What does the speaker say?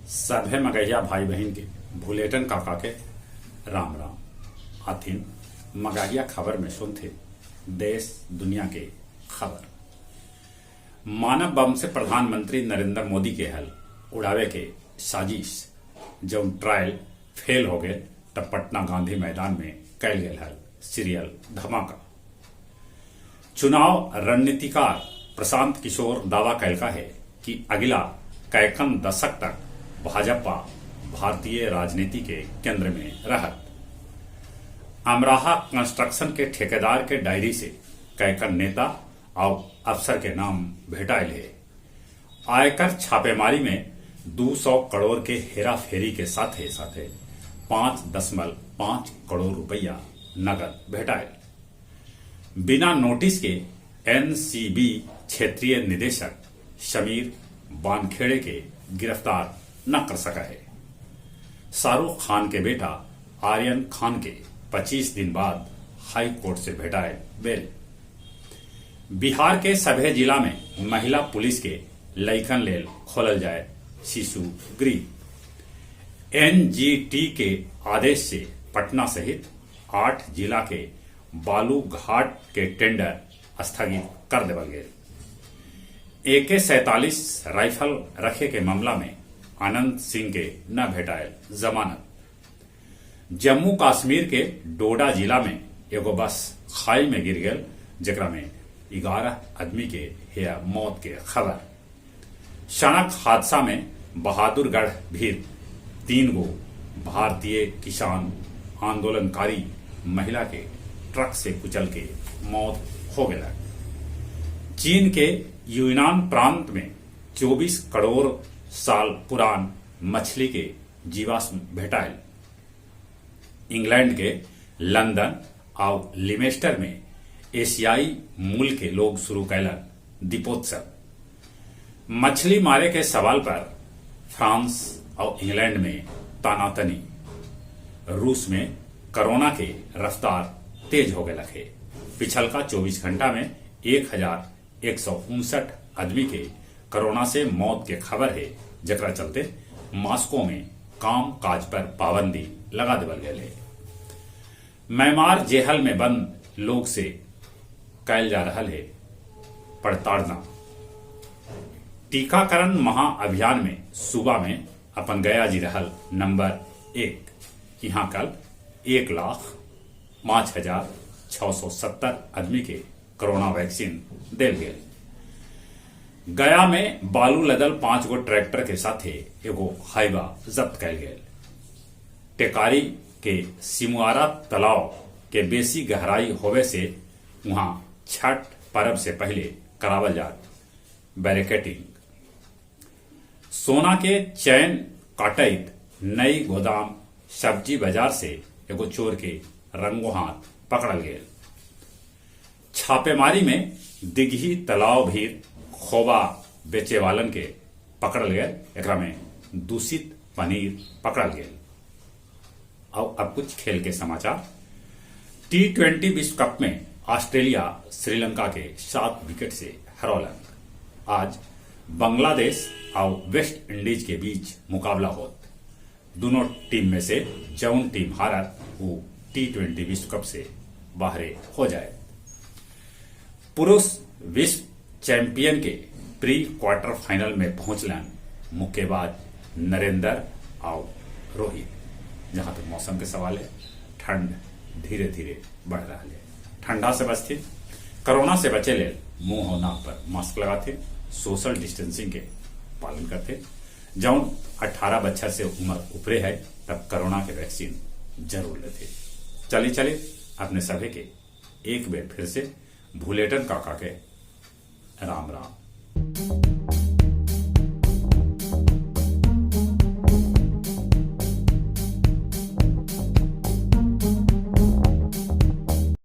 सभे मगहिया भाई बहिन के भुलेटन काका के राम राम। आथिन मगहिया खबर में सुनथे देश दुनिया के खबर। मानव बम से प्रधानमंत्री नरेंद्र मोदी के हल उड़ावे के साजिश जब ट्रायल फेल हो गए तब पटना गांधी मैदान में कैल गए हल सीरियल धमाका। चुनाव रणनीतिकार प्रशांत किशोर दावा कैलका है कि अगला कैकन दशक तक भाजपा भारतीय राजनीति के केंद्र में रहत। अमराहा कंस्ट्रक्शन के ठेकेदार के डायरी से कैकन नेता और अफसर के नाम भेटाइल है। आयकर छापेमारी में 200 करोड़ के हेरा फेरी के साथे साथे 5.5 करोड़ रुपया नकद भेटाइल। बिना नोटिस के एनसीबी क्षेत्रीय निदेशक समीर वानखेड़े के गिरफ्तार न कर सका है। शाहरुख खान के बेटा आर्यन खान के 25 दिन बाद हाई कोर्ट से भेटाए बेल। बिहार के सभे जिला में महिला पुलिस के लइकन लेल खोलल जाए शिशु गृह। एनजीटी के आदेश से पटना सहित 8 जिला के बालू घाट के टेंडर स्थगित कर देवल गेल। AK-47 rifle रखे के मामला में अनंत सिंह के न भेटायल जमानत। जम्मू कश्मीर के डोडा जिला में एगो बस खाई में गिर गयल, जेकरा में 11 आदमी के है मौत के खबर। सड़क हादसा में बहादुरगढ़ भीर 3 गो भारतीय किसान आंदोलनकारी महिला के ट्रक से कुचल के मौत हो गया। चीन के यूनान प्रांत में 24 करोड़ साल पुरान मछली के जीवाश्म भेटायल। इंग्लैंड के लंदन और लिमेस्टर में एशियाई मूल के लोग शुरू कैलन दीपोत्सव। मछली मारे के सवाल पर फ्रांस और इंग्लैंड में तानातनी। रूस में कोरोना के रफ्तार तेज हो गया है। पिछलका 24 घंटा में 1159 आदमी के कोरोना से मौत के खबर है, जकरा चलते मास्को में काम काज पर पाबंदी लगा देवल गए है। म्यांमार जेहल में बंद लोग से कैल जा रहा है प्रताड़ना। टीकाकरण महाअभियान में सूबा में अपन गया जी रहल नंबर 1। यहाँ कल 1,05,670 आदमी के कोरोना वैक्सीन देल गेल। गया में बालू लदल 5 गो ट्रैक्टर के साथे एगो हाईवा जब्त कैल गेल। टेकारी के सिमुआरा तालाब के बेसी गहराई होवे से वहां छठ पर्व से पहले करावल जात बैरिकेटिंग। सोना के चैन काटैत नई गोदाम सब्जी बाजार से एगो चोर के रंगो हाथ पकड़ल गेल। छापेमारी में दिघी तालाब भीर खोबा बेचे वालन के पकड़ल गए, एकरा में दूषित पनीर पकड़ल गेल। और अब कुछ खेल के समाचार। T20 विश्व कप में ऑस्ट्रेलिया श्रीलंका के 7 विकेट से हरौलक। आज बांग्लादेश और वेस्ट इंडीज के बीच मुकाबला होत। दोनों टीम में से जौन टीम हारत वो T20 विश्व कप से बाहरे हो जाए। पुरुष विश्व चैंपियन के प्री क्वार्टर फाइनल में पहुंचलन मुक्केबाज नरेंद्र और रोहित। जहां तक मौसम के सवाल है, ठंड धीरे धीरे बढ़ रहा है। ठंडा से बचते, कोरोना से बचे ले मुंह और नाक पर मास्क लगाते, सोशल डिस्टेंसिंग के पालन करते। जौन 18 बच्चा से उम्र ऊपरे है तब कोरोना के वैक्सीन जरूर लेते। चले चले अपने सभी के एक बार फिर से भुलेटन काका के राम राम।